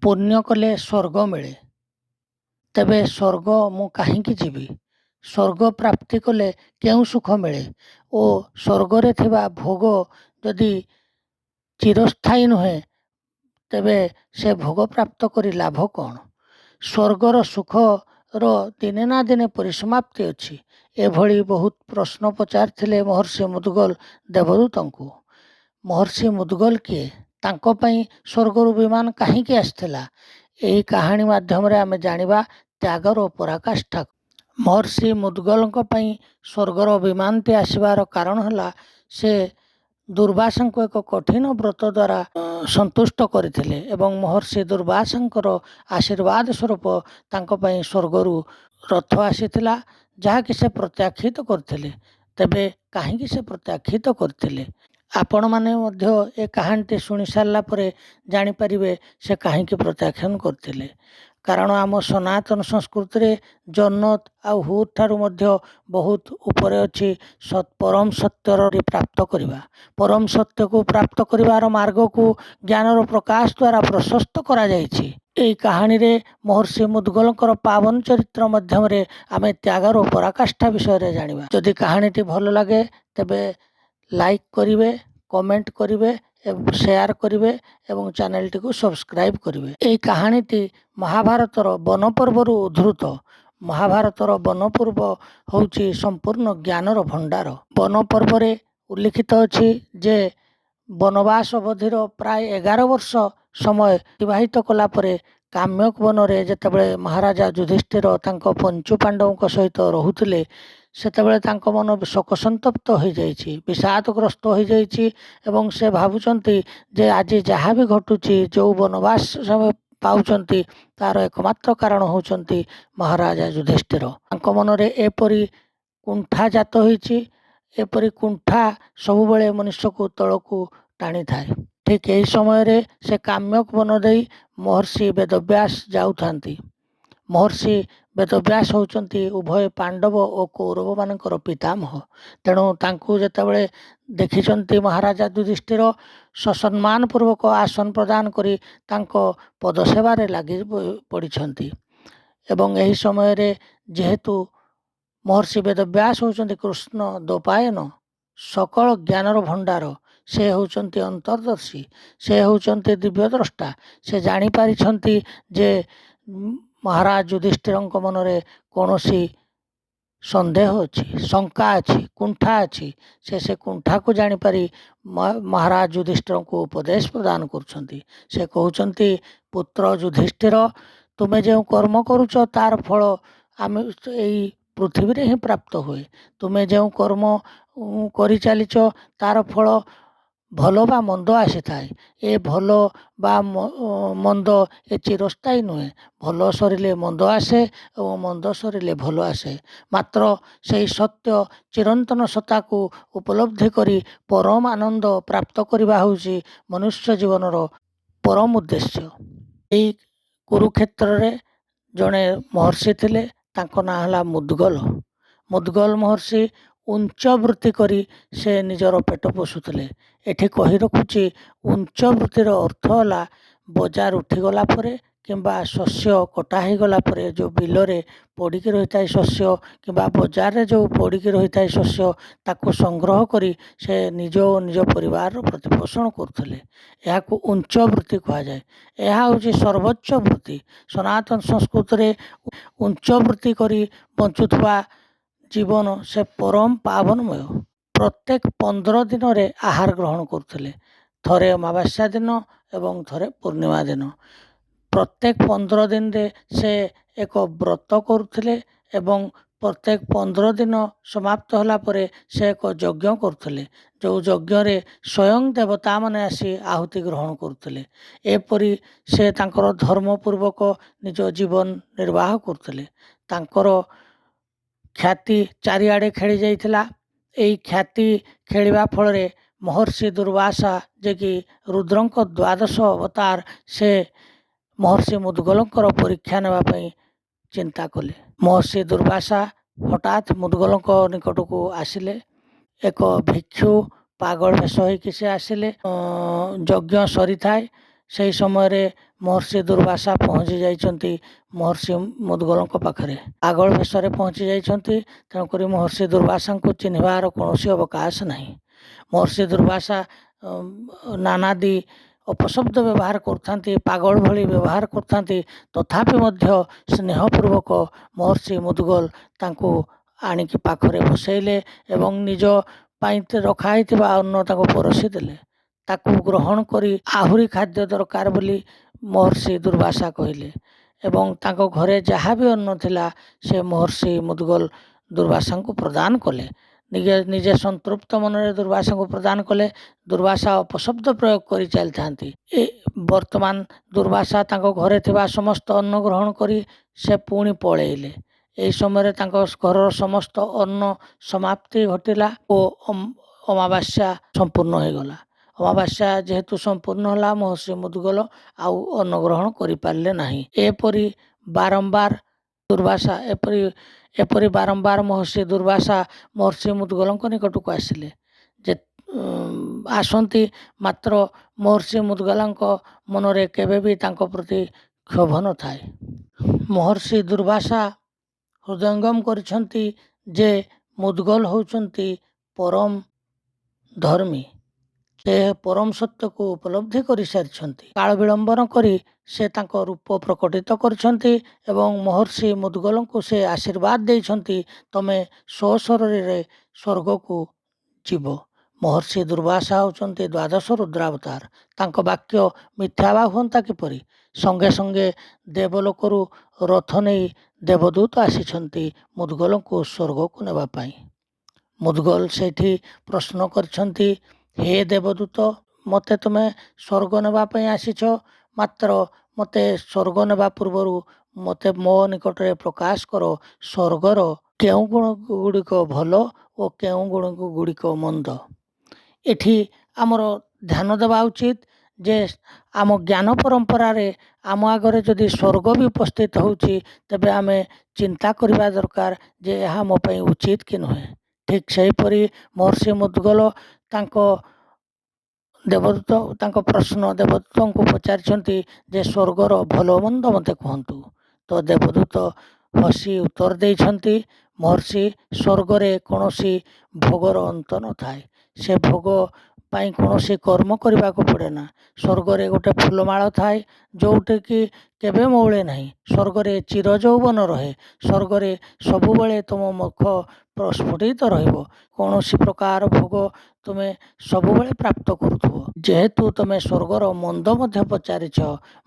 ପୁଣ୍ୟ କଲେ ସ୍ୱର୍ଗ ମିଳେ, ତେବେ ସ୍ୱର୍ଗ ମୁଁ କାହିଁକି ଯିବି? ସ୍ୱର୍ଗ ପ୍ରାପ୍ତି କଲେ କେଉଁ ସୁଖ ମିଳେ ଓ ସ୍ୱର୍ଗରେ ଥିବା ଭୋଗ ଯଦି ଚିରସ୍ଥାୟୀ ନୁହେଁ, ତେବେ ସେ ଭୋଗ ପ୍ରାପ୍ତ କରି ଲାଭ କ'ଣ? ସ୍ୱର୍ଗର ସୁଖର ଦିନେ ନା ଦିନେ ପରିସମାପ୍ତି ଅଛି। ଏଭଳି ବହୁତ ପ୍ରଶ୍ନ ପଚାରିଥିଲେ ମହର୍ଷି ମୁଦଗଲ ଦେବଦୂତଙ୍କୁ। ମହର୍ଷି ମୁଦଗଲ କିଏ? ତାଙ୍କ ପାଇଁ ସ୍ୱର୍ଗରୁ ବିମାନ କାହିଁକି ଆସିଥିଲା? ଏହି କାହାଣୀ ମାଧ୍ୟମରେ ଆମେ ଜାଣିବା ତ୍ୟାଗର ପରାକାଷ୍ଠା। ମହର୍ଷି ମୁଦଗଲଙ୍କ ପାଇଁ ସ୍ୱର୍ଗର ବିମାନଟି ଆସିବାର କାରଣ ହେଲା, ସେ ଦୁର୍ବାସାଙ୍କୁ ଏକ କଠିନ ବ୍ରତ ଦ୍ୱାରା ସନ୍ତୁଷ୍ଟ କରିଥିଲେ ଏବଂ ମହର୍ଷି ଦୁର୍ବାସାଙ୍କର ଆଶୀର୍ବାଦ ସ୍ୱରୂପ ତାଙ୍କ ପାଇଁ ସ୍ୱର୍ଗରୁ ରଥ ଆସିଥିଲା, ଯାହାକି ସେ ପ୍ରତ୍ୟାଖ୍ୟାତ କରିଥିଲେ। ତେବେ କାହିଁକି ସେ ପ୍ରତ୍ୟାଖ୍ୟାତ କରିଥିଲେ? ଆପଣମାନେ ମଧ୍ୟ ଏ କାହାଣୀଟି ଶୁଣି ସାରିଲା ପରେ ଜାଣିପାରିବେ ସେ କାହିଁକି ପ୍ରତ୍ୟାଖ୍ୟାନ କରିଥିଲେ। କାରଣ ଆମ ସନାତନ ସଂସ୍କୃତିରେ ଜନ୍ନତ ଆଉ ହୁର୍ ଠାରୁ ମଧ୍ୟ ବହୁତ ଉପରେ ଅଛି ପରମ ସତ୍ୟର ପ୍ରାପ୍ତ କରିବା। ପରମ ସତ୍ୟକୁ ପ୍ରାପ୍ତ କରିବାର ମାର୍ଗକୁ ଜ୍ଞାନର ପ୍ରକାଶ ଦ୍ୱାରା ପ୍ରଶସ୍ତ କରାଯାଇଛି। ଏହି କାହାଣୀରେ ମହର୍ଷି ମୁଦଗଲଙ୍କର ପାବନ ଚରିତ୍ର ମାଧ୍ୟମରେ ଆମେ ତ୍ୟାଗର ପରାକାଷ୍ଠା ବିଷୟରେ ଜାଣିବା। ଯଦି କାହାଣୀଟି ଭଲ ଲାଗେ, ତେବେ ଲାଇକ୍ କରିବେ, କମେଣ୍ଟ କରିବେ, ସେୟାର କରିବେ ଏବଂ ଚ୍ୟାନେଲଟିକୁ ସବସ୍କ୍ରାଇବ୍ କରିବେ। ଏହି କାହାଣୀଟି ମହାଭାରତର ବନପର୍ବରୁ ଉଦ୍ଧୃତ। ମହାଭାରତର ବନପର୍ବ ହେଉଛି ସମ୍ପୂର୍ଣ୍ଣ ଜ୍ଞାନର ଭଣ୍ଡାର। ବନପର୍ବରେ ଉଲ୍ଲିଖିତ ଅଛି ଯେ ବନବାସ ଅବଧିର ପ୍ରାୟ 11 ବର୍ଷ ସମୟ ଅତିବାହିତ କଲା ପରେ କାମ୍ୟକ ବନରେ ଯେତେବେଳେ ମହାରାଜା ଯୁଧିଷ୍ଠିର ତାଙ୍କ ପଞ୍ଚୁ ପାଣ୍ଡବଙ୍କ ସହିତ ରହୁଥିଲେ, ସେତେବେଳେ ତାଙ୍କ ମନ ଶୋକସନ୍ତପ୍ତ ହୋଇଯାଇଛି, ବିଷାଦଗ୍ରସ୍ତ ହୋଇଯାଇଛି ଏବଂ ସେ ଭାବୁଛନ୍ତି ଯେ ଆଜି ଯାହା ବି ଘଟୁଛି, ଯେଉଁ ବନବାସ ସମୟ ପାଉଛନ୍ତି, ତାର ଏକମାତ୍ର କାରଣ ହେଉଛନ୍ତି ମହାରାଜା ଯୁଧିଷ୍ଠିର। ତାଙ୍କ ମନରେ ଏପରି କୁଣ୍ଠା ଜାତ ହୋଇଛି। ଏପରି କୁଣ୍ଠା ସବୁବେଳେ ମନୁଷ୍ୟକୁ ତଳକୁ ଟାଣିଥାଏ। ଠିକ୍ ଏହି ସମୟରେ ସେ କାମ୍ୟକ ବନ ଦେଇ ମହର୍ଷି ବେଦବ୍ୟାସ ଯାଉଥାନ୍ତି। ମହର୍ଷି ବେଦବ୍ୟାସ ହେଉଛନ୍ତି ଉଭୟ ପାଣ୍ଡବ ଓ କୌରବମାନଙ୍କର ପିତାମହ। ତେଣୁ ତାଙ୍କୁ ଯେତେବେଳେ ଦେଖିଛନ୍ତି ମହାରାଜା ଯୁଧିଷ୍ଠିର, ସସମ୍ମାନ ପୂର୍ବକ ଆସନ ପ୍ରଦାନ କରି ତାଙ୍କ ପଦସେବାରେ ଲାଗି ପଡ଼ିଛନ୍ତି। ଏବଂ ଏହି ସମୟରେ ଯେହେତୁ ମହର୍ଷି ବେଦବ୍ୟାସ ହେଉଛନ୍ତି କୃଷ୍ଣ ଦ୍ୱୈପାୟନ, ସକଳ ଜ୍ଞାନର ଭଣ୍ଡାର, ସେ ହେଉଛନ୍ତି ଅନ୍ତର୍ଦର୍ଶୀ, ସେ ହେଉଛନ୍ତି ଦିବ୍ୟଦ୍ରଷ୍ଟା, ସେ ଜାଣିପାରିଛନ୍ତି ଯେ ମହାରାଜ ଯୁଧିଷ୍ଠିରଙ୍କ ମନରେ କୌଣସି ସନ୍ଦେହ ଅଛି, ଶଙ୍କା ଅଛି, କୁଣ୍ଠା ଅଛି। ସେ ସେ କୁଣ୍ଠାକୁ ଜାଣିପାରି ମହାରାଜ ଯୁଧିଷ୍ଠିରଙ୍କୁ ଉପଦେଶ ପ୍ରଦାନ କରୁଛନ୍ତି। ସେ କହୁଛନ୍ତି, ପୁତ୍ର ଯୁଧିଷ୍ଠିର, ତୁମେ ଯେଉଁ କର୍ମ କରୁଛ, ତାର ଫଳ ଆମେ ଏଇ ପୃଥିବୀରେ ହିଁ ପ୍ରାପ୍ତ ହୁଏ। ତୁମେ ଯେଉଁ କର୍ମ କରିଚାଲିଛ, ତାର ଫଳ ଭଲ ବା ମନ୍ଦ ଆସିଥାଏ। ଏ ଭଲ ବା ମନ୍ଦ ଏ ଚିରସ୍ଥାୟୀ ନୁହେଁ। ଭଲ ସରିଲେ ମନ୍ଦ ଆସେ ଏବଂ ମନ୍ଦ ସରିଲେ ଭଲ ଆସେ। ମାତ୍ର ସେଇ ସତ୍ୟ ଚିରନ୍ତନ ସତ୍ତାକୁ ଉପଲବ୍ଧି କରି ପରମ ଆନନ୍ଦ ପ୍ରାପ୍ତ କରିବା ହେଉଛି ମନୁଷ୍ୟ ଜୀବନର ପରମ ଉଦ୍ଦେଶ୍ୟ। ଏଇ କୁରୁକ୍ଷେତ୍ରରେ ଜଣେ ମହର୍ଷି ଥିଲେ, ତାଙ୍କ ନାଁ ହେଲା ମୁଦଗଲ। ମୁଦଗଲ ମହର୍ଷି ଉଞ୍ଚ ବୃତ୍ତି କରି ସେ ନିଜର ପେଟ ପୋଷୁଥିଲେ। ଏଠି କହି ରଖୁଛି, ଉଞ୍ଚ ବୃତ୍ତିର ଅର୍ଥ ହେଲା ବଜାର ଉଠିଗଲା ପରେ କିମ୍ବା ଶସ୍ୟ କଟା ହେଇଗଲା ପରେ ଯେଉଁ ବିଲରେ ପଡ଼ିକି ରହିଥାଏ ଶସ୍ୟ କିମ୍ବା ବଜାରରେ ଯେଉଁ ପଡ଼ିକି ରହିଥାଏ ଶସ୍ୟ, ତାକୁ ସଂଗ୍ରହ କରି ସେ ନିଜ ଓ ନିଜ ପରିବାରର ପ୍ରତିପୋଷଣ କରୁଥିଲେ। ଏହାକୁ ଉଞ୍ଚ ବୃତ୍ତି କୁହାଯାଏ। ଏହା ହେଉଛି ସର୍ବୋଚ୍ଚ ବୃତ୍ତି। ସନାତନ ସଂସ୍କୃତିରେ ଉଞ୍ଚ ବୃତ୍ତି କରି ବଞ୍ଚୁଥିବା ଜୀବନ ସେ ପରମ ପାବନମୟ। ପ୍ରତ୍ୟେକ 15 ଦିନରେ ଆହାର ଗ୍ରହଣ କରୁଥିଲେ, ଥରେ ଅମାବାସ୍ୟା ଦିନ ଏବଂ ଥରେ ପୂର୍ଣ୍ଣିମା ଦିନ। ପ୍ରତ୍ୟେକ 15 ଦିନରେ ସେ ଏକ ବ୍ରତ କରୁଥିଲେ ଏବଂ ପ୍ରତ୍ୟେକ 15 ଦିନ ସମାପ୍ତ ହେଲା ପରେ ସେ ଏକ ଯଜ୍ଞ କରୁଥିଲେ, ଯେଉଁ ଯଜ୍ଞରେ ସ୍ୱୟଂ ଦେବତାମାନେ ଆସି ଆହୁତି ଗ୍ରହଣ କରୁଥିଲେ। ଏପରି ସେ ତାଙ୍କର ଧର୍ମପୂର୍ବକ ନିଜ ଜୀବନ ନିର୍ବାହ କରୁଥିଲେ। ତାଙ୍କର ଖ୍ୟାତି ଚାରିଆଡ଼େ ଖେଳି ଯାଇଥିଲା। ଏଇ ଖ୍ୟାତି ଖେଳିବା ଫଳରେ ମହର୍ଷି ଦୁର୍ବାସା, ଯେ କି ରୁଦ୍ରଙ୍କ ଦ୍ୱାଦଶ ଅବତାର, ସେ ମହର୍ଷି ମୁଦଗଲଙ୍କର ପରୀକ୍ଷା ନେବା ପାଇଁ ଚିନ୍ତା କଲେ। ମହର୍ଷି ଦୁର୍ବାସା ହଠାତ୍ ମୁଦଗଲଙ୍କ ନିକଟକୁ ଆସିଲେ। ଏକ ଭିକ୍ଷୁ ପାଗଳ ବେଶ ହେଇକି ସେ ଆସିଲେ। ଯଜ୍ଞ ସରିଥାଏ। ସେହି ସମୟରେ ମହର୍ଷି ଦୁର୍ବାସା ପହଞ୍ଚି ଯାଇଛନ୍ତି ମହର୍ଷି ମୁଦଗଲଙ୍କ ପାଖରେ। ପାଗଳ ବେଶରେ ପହଞ୍ଚି ଯାଇଛନ୍ତି, ତେଣୁକରି ମହର୍ଷି ଦୁର୍ବାସାଙ୍କୁ ଚିହ୍ନିବାର କୌଣସି ଅବକାଶ ନାହିଁ। ମହର୍ଷି ଦୁର୍ବାସା ନାନାଦି ଅପଶବ୍ଦ ବ୍ୟବହାର କରୁଥାନ୍ତି, ପାଗଳ ଭଳି ବ୍ୟବହାର କରୁଥାନ୍ତି, ତଥାପି ମଧ୍ୟ ସ୍ନେହପୂର୍ବକ ମହର୍ଷି ମୁଦଗଲ ତାଙ୍କୁ ଆଣିକି ପାଖରେ ବସେଇଲେ ଏବଂ ନିଜ ପାଇଁ ରଖା ହେଇଥିବା ଅନ୍ନ ତାକୁ ପରସି ଦେଲେ। ତାକୁ ଗ୍ରହଣ କରି ଆହୁରି ଖାଦ୍ୟ ଦରକାର ବୋଲି ମହର୍ଷି ଦୁର୍ବାସା କହିଲେ ଏବଂ ତାଙ୍କ ଘରେ ଯାହା ବି ଅନ୍ନ ଥିଲା ସେ ମହର୍ଷି ମୁଦଗଲ ଦୁର୍ବାସାଙ୍କୁ ପ୍ରଦାନ କଲେ। ନିଜେ ସନ୍ତୃପ୍ତ ମନରେ ଦୁର୍ବାସାଙ୍କୁ ପ୍ରଦାନ କଲେ। ଦୁର୍ବାସା ଅପଶବ୍ଦ ପ୍ରୟୋଗ କରି ଚାଲିଥାନ୍ତି। ଏ ବର୍ତ୍ତମାନ ଦୁର୍ବାସା ତାଙ୍କ ଘରେ ଥିବା ସମସ୍ତ ଅନ୍ନ ଗ୍ରହଣ କରି ସେ ପୁଣି ପଳେଇଲେ। ଏହି ସମୟରେ ତାଙ୍କ ଘରର ସମସ୍ତ ଅନ୍ନ ସମାପ୍ତି ଘଟିଲା ଓ ଅମାବାସ୍ୟା ସମ୍ପୂର୍ଣ୍ଣ ହୋଇଗଲା। ଅମାବାସ୍ୟା ଯେହେତୁ ସମ୍ପୂର୍ଣ୍ଣ ହେଲା, ମହର୍ଷି ମୁଦଗଲ ଆଉ ଅନ୍ନ ଗ୍ରହଣ କରିପାରିଲେ ନାହିଁ। ଏପରି ବାରମ୍ବାର ଦୁର୍ବାସା ଏପରି ବାରମ୍ବାର ମହର୍ଷି ଦୁର୍ବାସା ମହର୍ଷି ମୁଦଗଲଙ୍କ ନିକଟକୁ ଆସିଲେ ଯେ ଆସନ୍ତି, ମାତ୍ର ମହର୍ଷି ମୁଦଗଲଙ୍କ ମନରେ କେବେ ବି ତାଙ୍କ ପ୍ରତି କ୍ଷୋଭ ନଥାଏ। ମହର୍ଷି ଦୁର୍ବାସା ହୃଦୟଙ୍ଗମ କରିଛନ୍ତି ଯେ ମୁଦଗଲ ହେଉଛନ୍ତି ପରମ ଧର୍ମୀ, ସେ ପରମ ସତ୍ୟକୁ ଉପଲବ୍ଧି କରିସାରିଛନ୍ତି। କାଳ ବିଳମ୍ବନ କରି ସେ ତାଙ୍କ ରୂପ ପ୍ରକଟିତ କରିଛନ୍ତି ଏବଂ ମହର୍ଷି ମୁଦଗଲଙ୍କୁ ସେ ଆଶୀର୍ବାଦ ଦେଇଛନ୍ତି, ତମେ ସ୍ୱଶରୀରରେ ସ୍ୱର୍ଗକୁ ଯିବ। ମହର୍ଷି ଦୁର୍ବାସା ହେଉଛନ୍ତି ଦ୍ୱାଦଶ ରୁଦ୍ରାବତାର, ତାଙ୍କ ବାକ୍ୟ ମିଥ୍ୟା ବା ହୁଅନ୍ତା କିପରି? ସଙ୍ଗେ ସଙ୍ଗେ ଦେବଲୋକରୁ ରଥ ନେଇ ଦେବଦୂତ ଆସିଛନ୍ତି ମୁଦଗଲଙ୍କୁ ସ୍ୱର୍ଗକୁ ନେବା ପାଇଁ। ମୁଦଗଲ ସେଇଠି ପ୍ରଶ୍ନ କରିଛନ୍ତି, ହେ ଦେବଦୂତ, ମୋତେ ତୁମେ ସ୍ୱର୍ଗ ନେବା ପାଇଁ ଆସିଛ, ମାତ୍ର ମୋତେ ସ୍ୱର୍ଗ ନେବା ପୂର୍ବରୁ ମୋତେ ମୋ ନିକଟରେ ପ୍ରକାଶ କର ସ୍ୱର୍ଗର କେଉଁ ଗୁଣ ଗୁଡ଼ିକ ଭଲ ଓ କେଉଁ ଗୁଣ ଗୁଡ଼ିକ ମନ୍ଦ। ଏଠି ଆମର ଧ୍ୟାନ ଦେବା ଉଚିତ ଯେ ଆମ ଜ୍ଞାନ ପରମ୍ପରାରେ ଆମ ଆଗରେ ଯଦି ସ୍ୱର୍ଗ ବି ଉପସ୍ଥିତ ହେଉଛି, ତେବେ ଆମେ ଚିନ୍ତା କରିବା ଦରକାର ଯେ ଏହା ମୋ ପାଇଁ ଉଚିତ କି ନୁହେଁ। ଠିକ୍ ସେହିପରି ମହର୍ଷି ମୁଦଗଲ ତାଙ୍କ ଦେବଦୂତ ତାଙ୍କ ପ୍ରଶ୍ନ ଦେବଦୂତଙ୍କୁ ପଚାରିଛନ୍ତି ଯେ ସ୍ୱର୍ଗର ଭଲ ମନ୍ଦ ମୋତେ କୁହନ୍ତୁ। ତ ଦେବଦୂତ ହସି ଉତ୍ତର ଦେଇଛନ୍ତି, ମହର୍ଷି, ସ୍ୱର୍ଗରେ କୌଣସି ଭୋଗର ଅନ୍ତ ନଥାଏ, ସେ ଭୋଗ ପାଇଁ କୌଣସି କର୍ମ କରିବାକୁ ପଡ଼େ ନା। ସ୍ୱର୍ଗରେ ଗୋଟେ ଫୁଲମାଳ ଥାଏ ଯେଉଁଠିକି କେବେ ମଉଳେ ନାହିଁ। ସ୍ୱର୍ଗରେ ଚିର ଯୌବନ ରହେ। ସ୍ୱର୍ଗରେ ସବୁବେଳେ ତୁମ ମୁଖ ପ୍ରସ୍ଫୁଟିତ ରହିବ। କୌଣସି ପ୍ରକାର ଭୋଗ ତୁମେ ସବୁବେଳେ ପ୍ରାପ୍ତ କରୁଥିବ। ଯେହେତୁ ତୁମେ ସ୍ୱର୍ଗର ମନ୍ଦ ମଧ୍ୟ ପଚାରିଛ,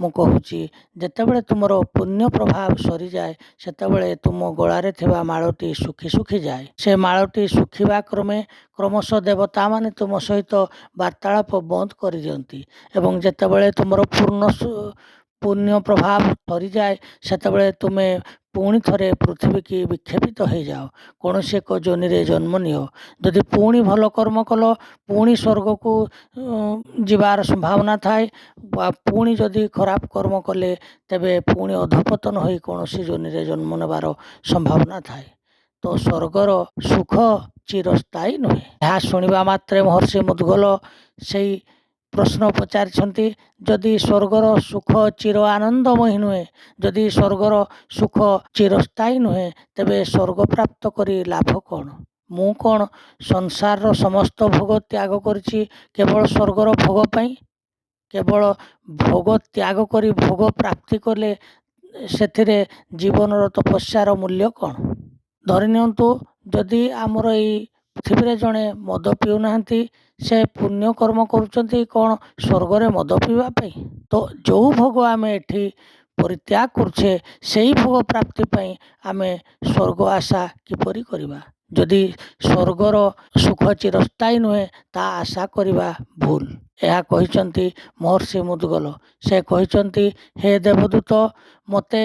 ମୁଁ କହୁଛି, ଯେତେବେଳେ ତୁମର ପୁଣ୍ୟ ପ୍ରଭାବ ସରିଯାଏ, ସେତେବେଳେ ତୁମ ଗଳାରେ ଥିବା ମାଳଟି ଶୁଖି ଶୁଖିଯାଏ। ସେ ମାଳଟି ଶୁଖିବା କ୍ରମେ କ୍ରମଶଃ ଦେବତାମାନେ ତୁମ ସହିତ ବାର୍ତ୍ତାଳାପ ବନ୍ଦ କରିଦିଅନ୍ତି ଏବଂ ଯେତେବେଳେ ତୁମର ପୂର୍ଣ୍ଣ ପୁଣ୍ୟ ପ୍ରଭାବ ସରିଯାଏ, ସେତେବେଳେ ତୁମେ ପୁଣି ଥରେ ପୃଥିବୀକି ବିକ୍ଷେପିତ ହେଇଯାଅ, କୌଣସି ଏକ ଯୋନିରେ ଜନ୍ମ ନିଅ। ଯଦି ପୁଣି ଭଲ କର୍ମ କଲ, ପୁଣି ସ୍ୱର୍ଗକୁ ଯିବାର ସମ୍ଭାବନା ଥାଏ, ବା ପୁଣି ଯଦି ଖରାପ କର୍ମ କଲେ, ତେବେ ପୁଣି ଅଧପତନ ହୋଇ କୌଣସି ଯୋନିରେ ଜନ୍ମ ନେବାର ସମ୍ଭାବନା ଥାଏ। ତ ସ୍ୱର୍ଗର ସୁଖ ଚିରସ୍ଥାୟୀ ନୁହେଁ। ଏହା ଶୁଣିବା ମାତ୍ରେ ମହର୍ଷି ମୁଦଗଲ ସେଇ ପ୍ରଶ୍ନ ପଚାରିଛନ୍ତି, ଯଦି ସ୍ୱର୍ଗର ସୁଖ ଚିର ଆନନ୍ଦମୟୀ ନୁହେଁ, ଯଦି ସ୍ୱର୍ଗର ସୁଖ ଚିରସ୍ଥାୟୀ ନୁହେଁ, ତେବେ ସ୍ୱର୍ଗ ପ୍ରାପ୍ତ କରି ଲାଭ କ'ଣ? ମୁଁ କ'ଣ ସଂସାରର ସମସ୍ତ ଭୋଗ ତ୍ୟାଗ କରିଛି କେବଳ ସ୍ୱର୍ଗର ଭୋଗ ପାଇଁ? କେବଳ ଭୋଗ ତ୍ୟାଗ କରି ଭୋଗ ପ୍ରାପ୍ତି କଲେ ସେଥିରେ ଜୀବନର ତପସ୍ୟାର ମୂଲ୍ୟ କ'ଣ? ଧରି ନିଅନ୍ତୁ, ଯଦି ଆମର ଏଇ ପୃଥିବୀରେ ଜଣେ ମଦ ପିଉନାହାନ୍ତି, ସେ ପୁଣ୍ୟ କର୍ମ କରୁଛନ୍ତି କ'ଣ ସ୍ୱର୍ଗରେ ମଦ ପିଇବା ପାଇଁ? ତ ଯେଉଁ ଭୋଗ ଆମେ ଏଠି ପରିତ୍ୟାଗ କରୁଛେ, ସେଇ ଭୋଗ ପ୍ରାପ୍ତି ପାଇଁ ଆମେ ସ୍ୱର୍ଗ ଆଶା କିପରି କରିବା? ଯଦି ସ୍ୱର୍ଗର ସୁଖ ଚିରସ୍ଥାୟୀ ନୁହେଁ, ତା ଆଶା କରିବା ଭୁଲ। ଏହା କହିଛନ୍ତି ମହର୍ଷି ମୁଦଗଲ। ସେ କହିଛନ୍ତି, ହେ ଦେବଦୂତ, ମୋତେ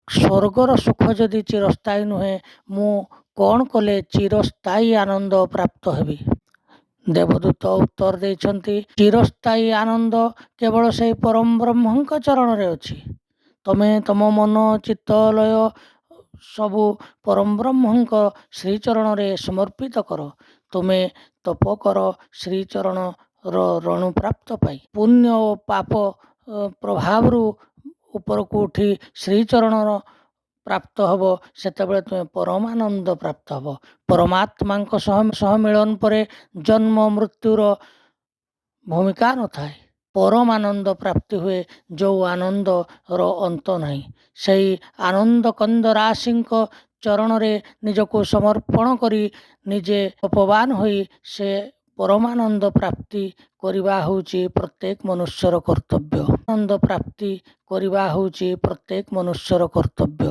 ସ୍ୱର୍ଗର ସୁଖ ଯଦି ଚିରସ୍ଥାୟୀ ନୁହେଁ, ମୁଁ କ'ଣ କଲେ ଚିରସ୍ଥାୟୀ ଆନନ୍ଦ ପ୍ରାପ୍ତ ହେବି? ଦେବଦୂତ ଉତ୍ତର ଦେଇଛନ୍ତି, ଚିରସ୍ଥାୟୀ ଆନନ୍ଦ କେବଳ ସେଇ ପରମ ବ୍ରହ୍ମଙ୍କ ଚରଣରେ ଅଛି। ତମେ ତମ ମନ ଚିତ୍ତ ଲୟ ସବୁ ପରମ ବ୍ରହ୍ମଙ୍କ ଶ୍ରୀଚରଣରେ ସମର୍ପିତ କର। ତୁମେ ତପ କର, ଶ୍ରୀଚରଣ ର ରଣୁପ୍ରାପ୍ତ ପାଇଁ। ପୁଣ୍ୟ ଓ ପାପ ପ୍ରଭାବରୁ ଉପରକୁ ଉଠି ଶ୍ରୀଚରଣର ପ୍ରାପ୍ତ ହେବ, ସେତେବେଳେ ତୁମେ ପରମାନନ୍ଦ ପ୍ରାପ୍ତ ହେବ। ପରମାତ୍ମାଙ୍କ ସହ ମିଳନ ପରେ ଜନ୍ମ ମୃତ୍ୟୁର ଭୂମିକା ନଥାଏ। ପରମାନନ୍ଦ ପ୍ରାପ୍ତି ହୁଏ, ଯେଉଁ ଆନନ୍ଦର ଅନ୍ତ ନାହିଁ। ସେଇ ଆନନ୍ଦ କନ୍ଦ ରାଶିଙ୍କ ଚରଣରେ ନିଜକୁ ସମର୍ପଣ କରି ନିଜେ ତପବାନ ହୋଇ ସେ ପରମାନନ୍ଦ ପ୍ରାପ୍ତି କରିବା ହେଉଛି ପ୍ରତ୍ୟେକ ମନୁଷ୍ୟର କର୍ତ୍ତବ୍ୟ। ଆନନ୍ଦ ପ୍ରାପ୍ତି କରିବା ହେଉଛି ପ୍ରତ୍ୟେକ ମନୁଷ୍ୟର କର୍ତ୍ତବ୍ୟ।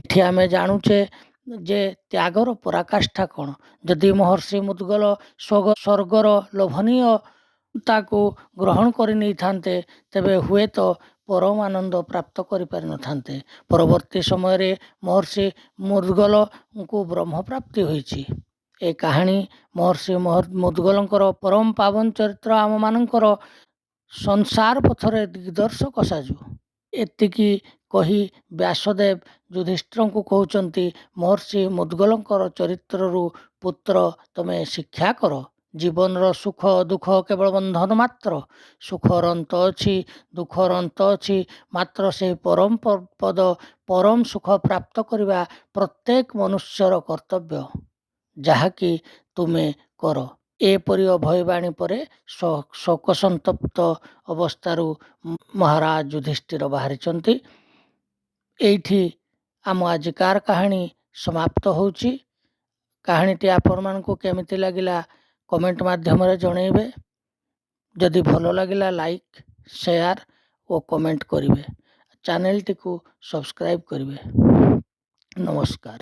ଏଠି ଆମେ ଜାଣୁଛେ ଯେ ତ୍ୟାଗର ପରାକାଷ୍ଠା କ'ଣ। ଯଦି ମହର୍ଷି ମୁଦ୍ଗଲ ସ୍ୱର୍ଗର ଲୋଭନୀୟତାକୁ ଗ୍ରହଣ କରି ନେଇଥାନ୍ତେ, ତେବେ ହୁଏତ ପରମାନନ୍ଦ ପ୍ରାପ୍ତ କରିପାରିନଥାନ୍ତେ। ପରବର୍ତ୍ତୀ ସମୟରେ ମହର୍ଷି ମୁଦ୍ଗଲଙ୍କୁ ବ୍ରହ୍ମ ପ୍ରାପ୍ତି ହୋଇଛି। ଏ କାହାଣୀ ମହର୍ଷି ମୁଦ୍ଗଲଙ୍କର ପରମ ପାବନ ଚରିତ୍ର ଆମମାନଙ୍କର ସଂସାର ପଥରେ ଦିଗ୍ଦର୍ଶକ ସାଜୁ। ଏତିକି କହି ବ୍ୟାସଦେବ ଯୁଧିଷ୍ଠିରଙ୍କୁ କହୁଛନ୍ତି, ମହର୍ଷି ମୁଦ୍ଗଲଙ୍କର ଚରିତ୍ରରୁ ପୁତ୍ର ତମେ ଶିକ୍ଷା କର। ଜୀବନର ସୁଖ ଦୁଃଖ କେବଳ ବନ୍ଧନ ମାତ୍ର। ସୁଖର ଅନ୍ତ ଅଛି, ଦୁଃଖର ଅନ୍ତ ଅଛି, ମାତ୍ର ସେହି ପରମ ପଦ ପରମ ସୁଖ ପ୍ରାପ୍ତ କରିବା ପ୍ରତ୍ୟେକ ମନୁଷ୍ୟର କର୍ତ୍ତବ୍ୟ, ଯାହାକି ତୁମେ କର। ଏପରି ଅଭୟବାଣୀ ପରେ ଶୋକ ସନ୍ତପ୍ତ ଅବସ୍ଥାରୁ ମହାରାଜ ଯୁଧିଷ୍ଠିର ବାହାରିଛନ୍ତି। ଏଇଠି ଆମ ଆଜିକାର କାହାଣୀ ସମାପ୍ତ ହେଉଛି। କାହାଣୀଟି ଆପଣମାନଙ୍କୁ କେମିତି ଲାଗିଲା କମେଣ୍ଟ ମାଧ୍ୟମରେ ଜଣେଇବେ। ଯଦି ଭଲ ଲାଗିଲା, ଲାଇକ୍, ସେୟାର ଓ କମେଣ୍ଟ କରିବେ। ଚ୍ୟାନେଲଟିକୁ ସବସ୍କ୍ରାଇବ୍ କରିବେ। ନମସ୍କାର।